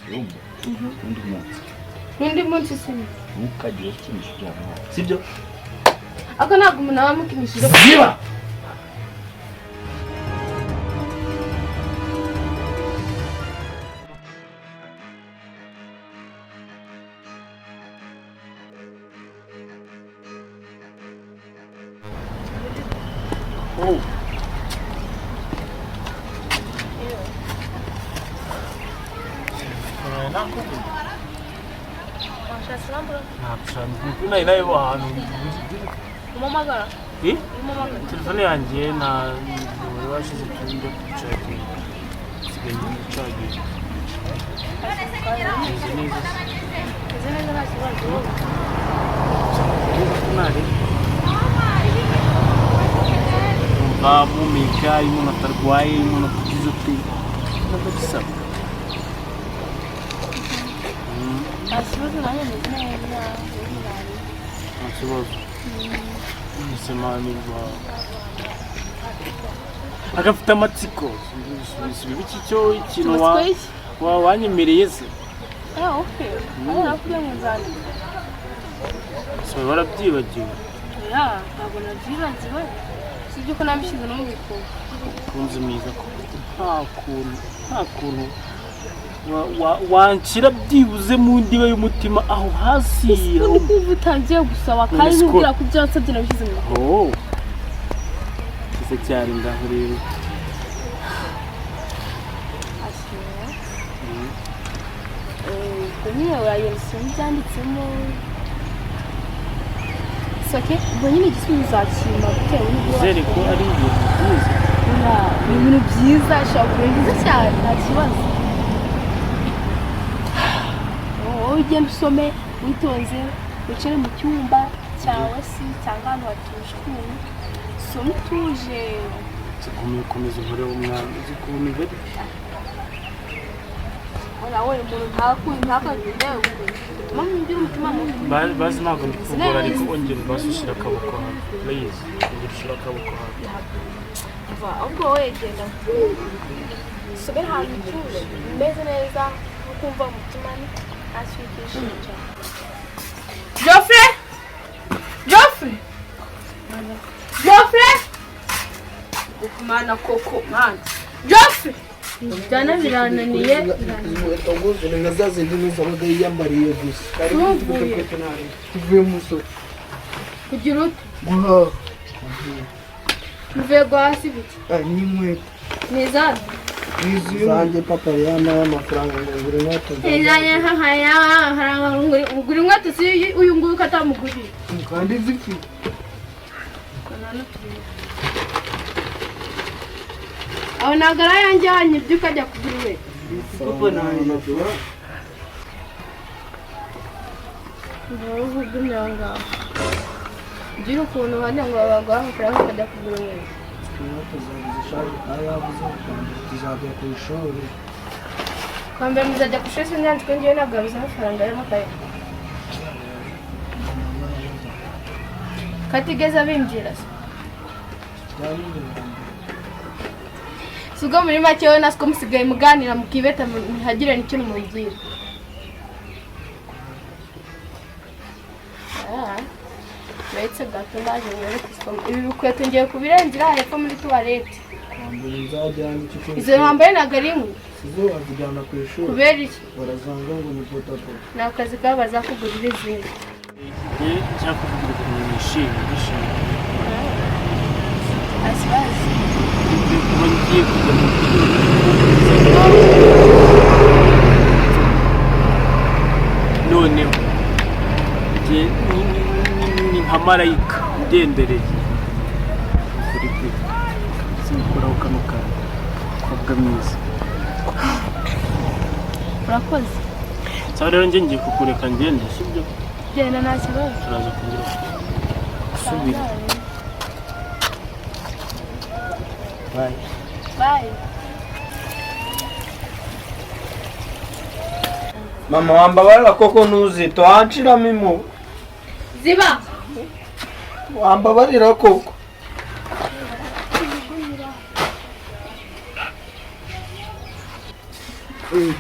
Urumva, undi munsi. N'undi munsi si? Ntukagire ukinisha uriya mwana, sibyo? Ako ntabwo umuntu aba amukinishije. Ziba! Oh. Ntabwo nayo ahantu. Umamagara. Eh? Telefone yanjye nta wari washize kuri njya kuyicaginga, nsigaye nyicaginga. Meze neza. Meze neza, nta kibazo. Neza ko ntari numva mpumeka. Iyo umuntu atarwaye, iyo umuntu atagize ute, ntabwo bisaba. Nta kibazo, nanjye meze neza. Nta kibazo. Ubuzima agafite amatsiko subiza iki cyo ikintu wa Amatsiko y'iki? Wanyemereye se? Ah, okay. Aho nakubwiye ngo nzandika. Si warabyibagiwe? Oya, ntabwo nabyibagiwe. Sibyo ko nabishyize no mu bikorwa. Umukunzi mwiza, ko nta kuntu wanshyira byibuze mu ndiba y'umutima aho hasi Undi kumva utangiye gusaba kandi None ubwira ko ibyo wansabye nabishyize mu bikorwa. Oh, cyiza cyane, ngaho rero. Ashyira. Ubwo nyine uragenda usoma ibyanditsemo. Soke, ubwo nyine igisubizo uzakima bitewe n'ibyo Uzere ko ari ibintu byiza. Oya, ni ibintu byiza, ushobora kuba byiza cyane, nta kibazo. Wowe ugenda usome witonze, wicare mu cyumba cyawe se cyangwa ahantu hatuje ukuntu, usome utuje. Zigumye komeza umure w'umwami uzi ukuntu bari. Nawe umuntu ntakagire utuma ngira umutima mubi. Bazi ntabwo ndi kugora, ariko ongera basi ushyira akaboko hano, please, ongera ushyira akaboko hano. Va, ahubwo wowe genda usome ahantu utuje, umeze neza, ukumva umutima nta kintu ukishinja. Geoffrey! Geoffrey! Geoffrey! Mana koko, mana. Geoffrey! Byana birananiye. Inkweto nguzu ni nka za zindi zabaga yiyambariye gusa. Ntuvuye. Tuvuye mu isoko. Kugira ute? Guhaha. Muvuye guhasi biki? Ah, n'inkweto. Ni izanyu. Zanjye papa yampaye amafaranga ngo ngure inkweto. Izanyu ugura inkweto, si uyu nguyu ko atamuguriye. Kandi zifite. Aho ntabwo ari ayanjye wanyibye ukajya kugura inkweto. Papa nanjye. Ugumye aho ngaho. Ugira ukuntu hano ngo baguha amafaranga ukajya kugura inkweto. Inkweto zanjye zishaje kandi yavuze ngo tuzajya ku ishuri. Kwa mbere muzajya ku ishuri, sinyanzwe ngewe ntabwo yabuze amafaranga y'amakaye. Katigeze abimbwira se. Si ubwo muri make wowe na siko musigaye muganira mukibeta ntihagire n'ikintu mubwira. Ah, uretse gato ndaje mwereke isomo. Ibi bikweto ngiye kubirengera hepfo muri tuwarete. Mbere nzajyana iki ku Izo wambaye ntabwo ari inkwi. Sizo wazijyana ku ishuri. Kubera iki? Barazanga ngo ni bodaboda. Ni akazi kabo, bazakugurira izindi. Njye nshaka kuvuga ukuntu nishimye, ndishimye. Nta kibazo. Ibyo kuba ngiye kujya mu kigo. Noneho njye ni nka marayika ngendereye kuri pe sinkoraho kano kantu, mukobwa mwiza. Urakoze. Sawa rero, njye ngiye kukureka ngende, sibyo? Genda, nta kibazo. Turaza kongera gusubira. Bye. Bye. Mama, wambabarira koko ntuzite wanshiramo impuhwe. Ziba. Wambabarira koko.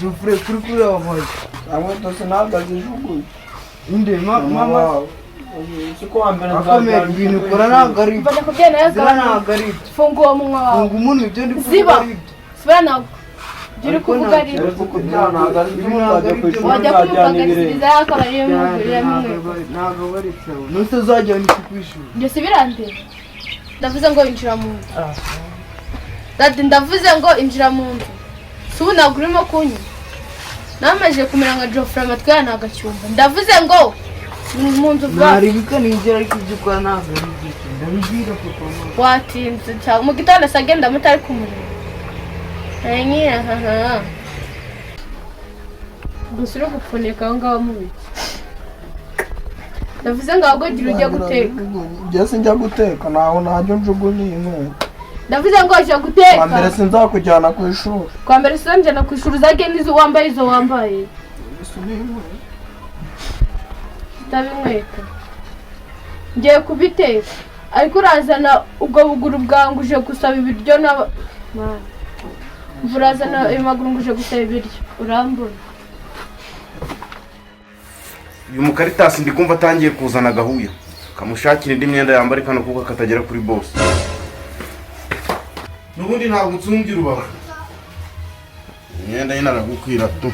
Jufure kuri kuri amazi. Inkweto sinagazijugunye. Inde mama siko wa mbere akomera ibintu ukora ntabwo ari Mva ndakubwiye nawe zira gabanya. ntabwo ari ibyo. Funga uwo munwa wawe. Funga umunwa ibyo ndi kuvuga Ziba. ari ibyo. Subira ntabwo. Ibyo uri kuvuga ari ibyo. ariko kubyara ntabwo ari byo nzajya ku ishuri Wajya nzajyana ibirenge. kumupagasiriza akaba ariyo muguriramo inkweto. Ntabwo bari sawa. Nuse uzajyana iki ku ishuri? Njye si birandeba. Ndavuze ngo injira mu nzu. Dadi ndavuze ngo injira mu nzu. Si ubu ntabwo urimo kunywa. Namaze kumera nka Geoffrey amatwi yawe ntabwo acyumva. Ndavuze ngo mu nzu vuba. Naribika nigera ariko ibyo ukora ntabwo ari byo. Ndabibwira papa mama. Watinze cyane. Mu gitondo asa agenda mutari kumureba. Gusa uri gupfunika aho ngaho mu biki. Ndavuze ngo ahubwo gira ujye guteka. Njye sinjya guteka ntaho najya njugunya iyi nkweto. Ndavuze ngo ujya guteka. Kwa mbere sinzakujyana ku ishuri. Kwa mbere sinzajyana ku ishuri uzagenda izo wambaye izo wambaye. Zitaba inkweto. Ngiye kubiteka. Ariko urazana ubwo buguru bwanguje gusaba ibiryo n'aba... Mana. Urazana ayo maguru nguje gusaba ibiryo. Urambona. Uyu mukaritasi ndi kumva atangiye kuzana agahuya kamushakira indi myenda yambara kano kuko katagera kuri boss. N'ubundi ntabwo nsumbya urubavu. Imyenda ye naragukwira tu.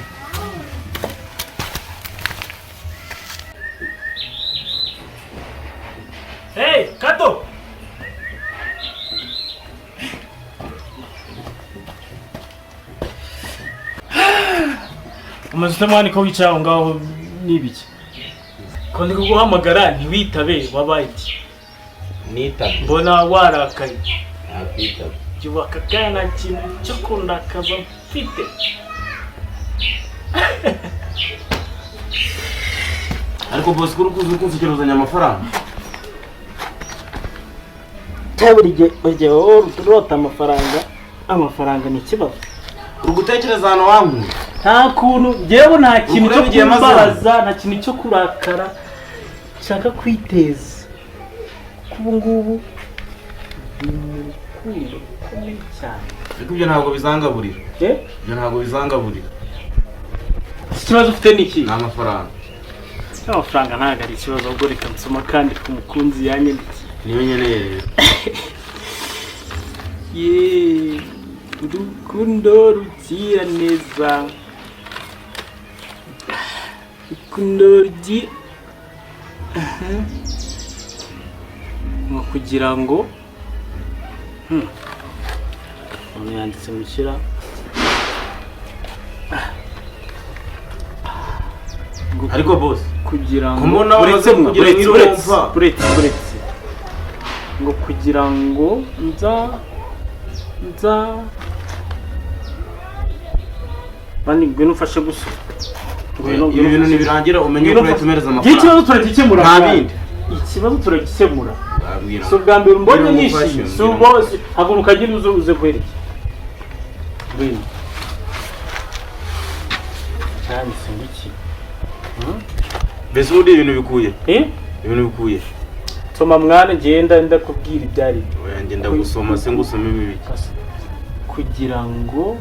Hey, Kato! Umaze ute mwana ko wicaye aho ngaho n'ibiki? Ko ndi kuguhamagara ntiwitabe wabaye iki? Nitabye. Mbona warakaye. Nakwitabye. Jya akanya nta kintu cyo kundakaza mfite. Ariko boss kuri kuza ukunsekerezanya amafaranga. Buri gihe wowe urota amafaranga, amafaranga ni ikibazo. Uri gutekereza ahantu wankuye. Nta kuntu njyewe nta kintu cyo Ukureba igihe maze kumbabaza, nta kintu cyo kurakara, nshaka kwiteza. Kuko ubu ngubu ndi mu rukundo rukomeye cyane. Ariko ibyo ntabwo bizangaburira. Eh? Ibyo ntabwo bizangaburira. Ikibazo ufite ni iki? Ni amafaranga. Amafaranga ntabwo ari ikibazo, ahubwo reka nsoma kandi ku mukunzi yanyandikiye. Niyo nkeneye rero. Yeee, urukundo rugira neza. Urukundo rugira... Ngo kugira ngo... Umuntu yanditse mu kira... Ariko boss, kugira ngo... Mbona Uretse wamaze kugira uretse nk'irompa. uretse ngo kugira ngo nza bandi ngwino ufashe gusa. Ngwino Ibi bintu nibirangira umenye Ngwino ko urahita umereza Igihe amafaranga. ikibazo turagikemura. Nta Bwana. bindi. Ikibazo turagikemura. Wabwira. Si ubwa mbere umbonye Ngwino nishimye. ngufashe, Si ngwino ubwo haguruka ugende uze uze guherekeza. Ngwino. Cyanditse ngo iki? Mbese ubundi ibintu bikuye? Eh? Ibintu bikuye. Soma mwana ngenda ndakubwira ibyo ari byo. Oya ngenda gusoma se ngusome ibiki. Kugira ngo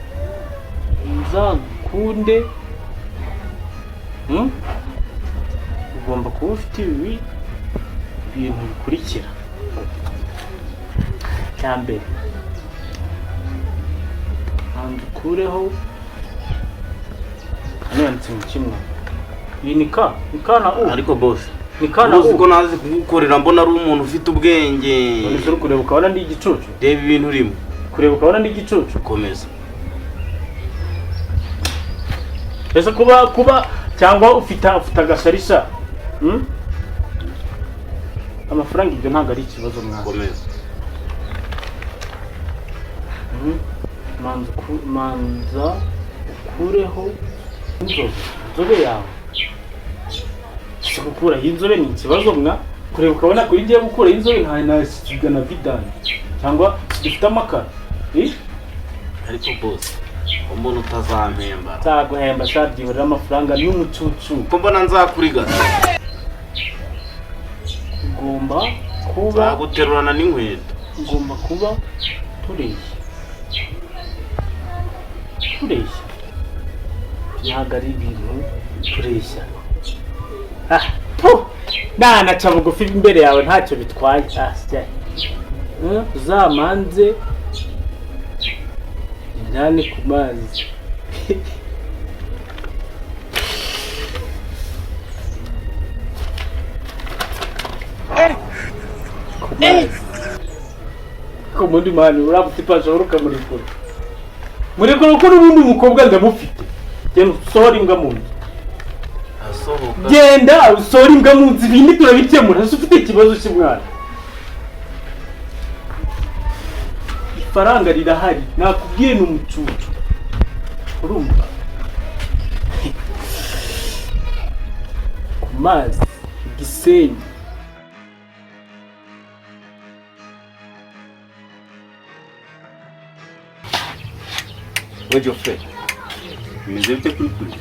nzagukunde ugomba kuba ufite ibi bintu bikurikira. Icya mbere, banza ukureho hano yanditse mu kimwe. Iyi ni ka, ni ka na u. Ariko boss, Ni ka na uzi u. ko nazi kugukorera mbona ari umuntu ufite ubwenge. None se uri kureba ukabona ndi igicucu? Reba ibintu urimo. Kureba ukabona ndi igicucu? Komeza. Ese kuba cyangwa ufite agasharisha? Amafaranga ibyo ntabwo ari ikibazo mwana. Komeza. Manza ukureho inzobe yawe. Si gukuraho inzobe ni ikibazo mwa. Kureba ukabona ko iyo ugiye gukuraho inzobe nta nasiga na vidani cyangwa dufite amakara. Ariko boss, ko mbona utazampemba. Nzaguhemba shabyihorera amafaranga n'umucucu. Ko mbona nzakurigata. Ugomba kuba Nzaguterurana n'inkweto. Ugomba kuba tureshya. Tureshya. Ntabwo ari ibintu tureshya. Ah, pu! Nanaca bugufi imbere yawe ntacyo bitwaye. Ah, sya. Uzamanze njyane ku mazi. Ku mazi. Ko mundi mani urabuti pashobora ukamurekura. Murekura kuko n'ubundi umukobwa ndamufite. Genda usohore imbwa mu nzu. Asohoka. Genda usohore imbwa mu nzu, ibindi turabikemura. Ese ufite ikibazo cy'umwana? Ifaranga rirahari, nakubwiye ni umucucu. Urumva? Ku mazi, Gisenyi. We Geoffrey, bimeze bite kuri kuri?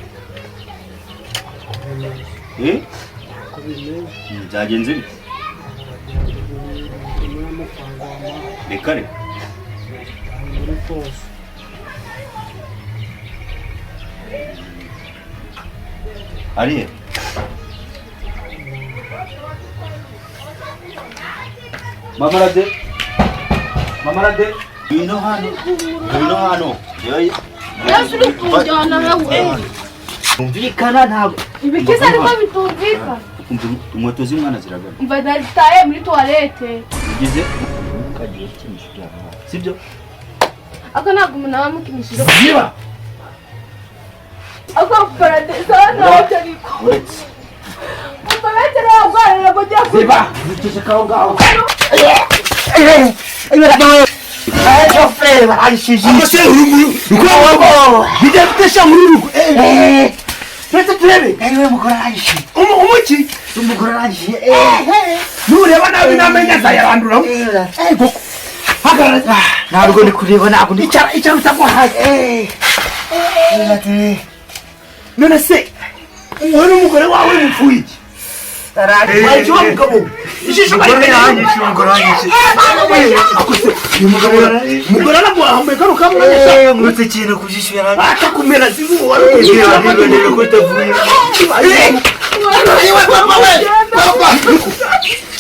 Eh? Byagenze bite? Reka reka. Ari he? Mama Rade. Mama Rade. Ngwino hano. Ngwino hano. Yewe. Yesu uri kunjyana nawe. Umvikana ntabwo. Ibikiza ariko bitumvikana. Inkweto z'umwana ziragana. Umva nazitaye muri toilette. Ugize ukagira ikinisho byawe. Sibyo? Ako ntabwo umuntu aba amukinishije. Ziba. Ako paradesa ntacyo ariko. Uretse. Umva ntabwo ujya Ziba. Ziceceka aho ngaho. Nureba nabi n'amenyo azayaranduramo. Hagarara. Ntabwo ndi kureba, ntabwo ndi Icara, icara utagwa hasi. None se wowe n'umugore wawe mupfuye iki? Waje wa mugabo we. Ijisho Umugore aranyishe, umugore aranyishe. Umugabo umugore araguhambaye kano kamwanyisha. Nkurutse ikintu ku jisho yaranyishe. Atakumera zivu wari Nibonera ko utavuye.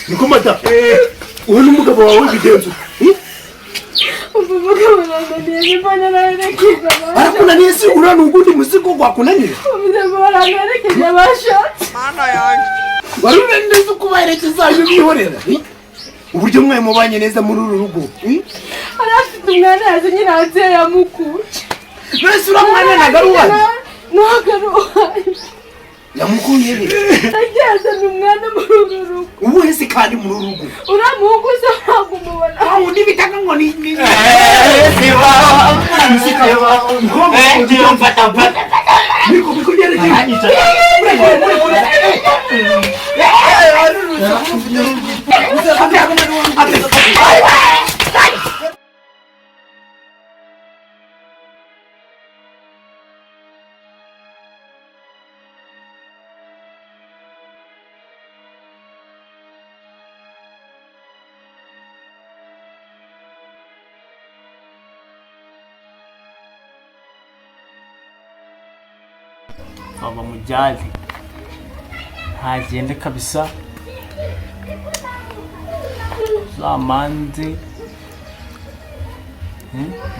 Niko mada. Wowe n'umugabo wawe bigenza ute? Umva umugabo arananiye niba naraherekeje abashatse. Arakunaniye se uriya ni ugundi muzigo gwakunanira? Umugabo araherekeje abashatse. Wari unaniye uko ubaherekeza ibyo bihorera? Uburyo mwe mubanye neza muri uru rugo. Yari afite umwana yazanye hanze yamukuye. Mbese uriya mwana ntabwo ari uwanyu? Ntabwo ari uwanyu. Yamukuye he? Yagiye azana umwana muri uru rugo. Ubuhe se kandi muri uru rugo? Uriya muhungu se ntabwo umubona. Wa wundi bitaga ngo ni Bamujyane ntagende kabisa. Uzamanze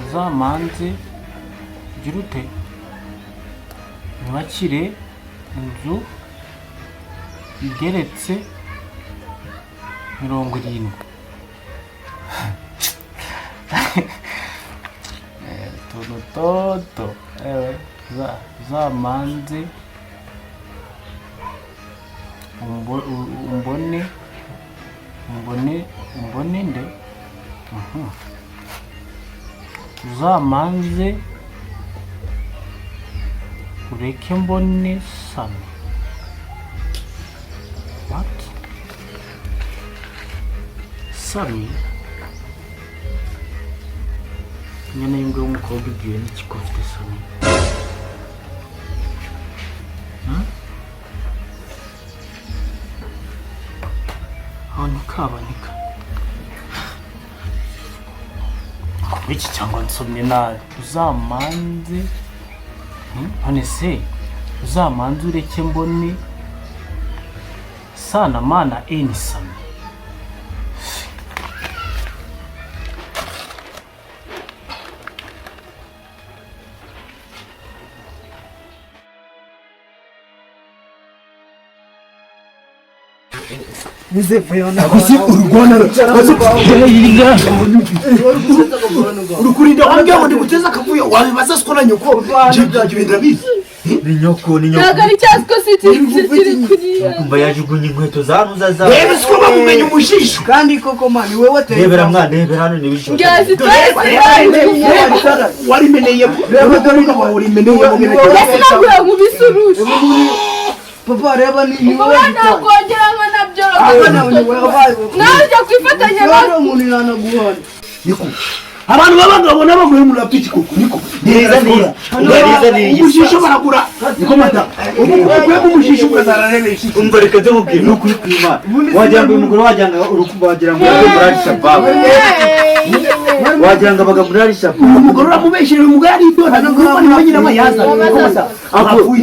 uzamanze ugira ute nyubakire inzu igeretse 70. Utuntu toto uzamanze umbone umbone umbone nde uzamanze ureke mbone Sami. What? Sami? Inyana y'imbwa y'umukobwa ibwiwe n'iki ko mfite Sami? Aho ntikaboneka. Kuba iki cyangwa nsomye nabi. Uzamanze None se uzamanze ureke mbone sana mana enisame. Urukurinda wambwiye ngo ndiguteze akavuyo wabibaza siko na nyoko ibyo ndabizi. Ni nyoko ni nyoko. Ntabwo ari cyasiko si kiri kuriya. Kumva yajugunye inkweto za nuza za. Reba siko bamumenye umushisho. Kandi koko mani wewe te. Rebera mwana rebera hano ni bisho. Ngiye Warimeneye. Reba dore ko warimeneye. Ese nagura mu bisurusha. Papa reba ni wowe nakongera nka nabyo. Naje kwifatanya nawe umuntu yanaguhana. Niko. Abantu babagabo n'abagore muri apiki koko niko. Neza neza. Neza neza. Umushisho baragura. Niko mata. Ubu umushisho ukazararebe. Umva reka ndamubwira no kuri kwima. Wagira ngo umugore wagira ngo urukundo wagira ngo muri Al-Shabaab. Wagira ngo abaga muri Al-Shabaab. Umugore uramubeshyira umugore ari idona nuko ni wenyine abayaza. Niko mata. Ako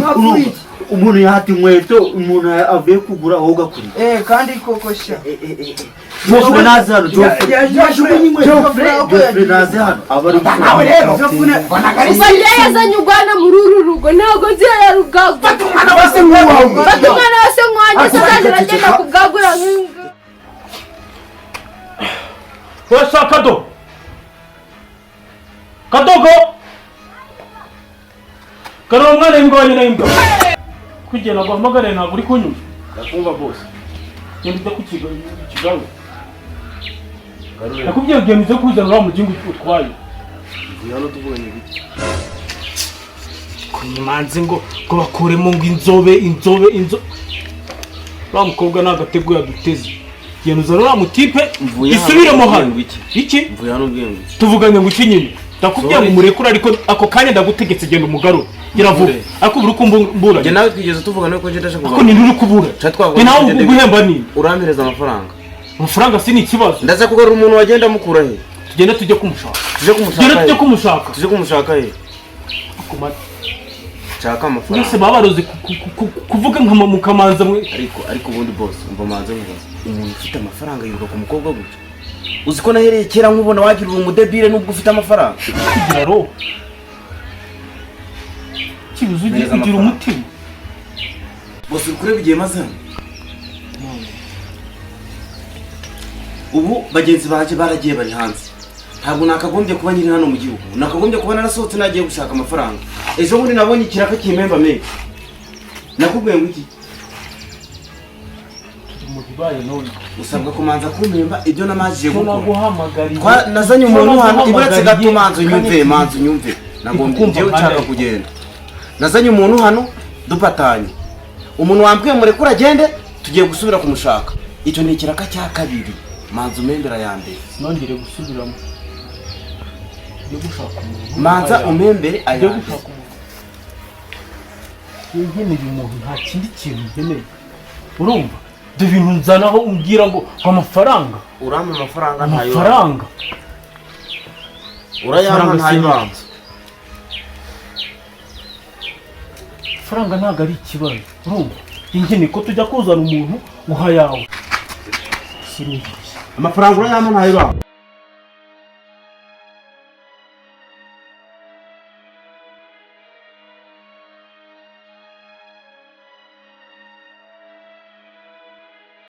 umuntu yahata inkweto umuntu avuye kugura wowe ugakura. Kandi koko sha. Joffre naze hano Joffre. Joffre naze hano. Nawe rero. Uba yazanye urwana muri uru rugo ntabwo nzi ya rugagura. Fata umwana wa se nk'uwawe. Fata umwana wa se nk'uwanjye se azajya aragenda kubwagura nk'imbwa. Wesa Kado. Kadogo. Karo umwana w'imbwa nyina y'imbwa. Kugenda guhamagare ntabwo uri kunyumva. Ndakumva bose. Genda ku kigaru. Nakubwiye genda uze kuzana uriya mugingo utwaye. Mvuye hano tuvuganye biki? Kunyimanze ngo bakuremo ngo inzobe inzobe inzobe. Uriya mukobwa nta gatego yaduteze. Genda uzana uriya mutipe isubiremo hano. Iki? Mvuye hano ubwiye ngo iki? Tuvuganye ngo iki nyine? Ndakubwiye ngo murekure ariko ako kanya ndagutegetse genda umugarure. Gira vuba. Ariko uri kumbura. Njye nawe twigeze tuvugana ko nje ndashaka kugaruka. Ako ni uri kubura. Ni nawe uguhemba nini? Urampereza amafaranga. Amafaranga si ni ikibazo. Ndaza kugarura umuntu wagenda mukura he? Tugenda tujye kumushaka. Tujye kumushaka. Tugenda tujye kumushaka. Tujye kumushaka he? Nshaka amafaranga. Mwese babaroze kuvuga nka mukamanza mwe. Ariko ubundi boss umva manze nkubaza. Umuntu ufite amafaranga yiruka ku mukobwa gutya. Uzi ko nahereye kera nkubona wagira umudebire nubwo ufite amafaranga. Kugira ro. Kibuze ugira umutima. Boss uri kureba igihe maze hano. Ubu bagenzi baje baragiye bari hanze. Ntabwo nakagombye kuba nyiri hano mu gihugu. Nakagombye kuba narasohotse nagiye gushaka amafaranga. Ejo bundi nabonye ikiraka kimemba menshi. Nakubwiye ngo iki? Turi mu bibaye none. Usabwa kumanza kumpemba ibyo namajije gukora. Nazanye umuntu hano iburetse gato manzo nyumve manzo nyumve. Nagombye ngiye nshaka kugenda. Nazanye umuntu hano dupatanye. Umuntu wambwiye murekura agende tugiye gusubira kumushaka. Icyo ni ikiraka cya kabiri. Manzo umembera ya mbere. Nongere gusubiramo. Ngiye gushaka umuntu. Manza umembere aya. Ngiye gushaka umuntu. Nkeneye umuntu nta kindi kintu nkeneye. Urumva? Ibyo bintu nzanaho umbwira ngo amafaranga. Urampa amafaranga ntayo. Amafaranga. Urayampa ntayo. Amafaranga ntabwo ari ikibazo. Urumva? Nkeneye ko tujya kuzana umuntu uha yawe. Amafaranga urayampa ntayo.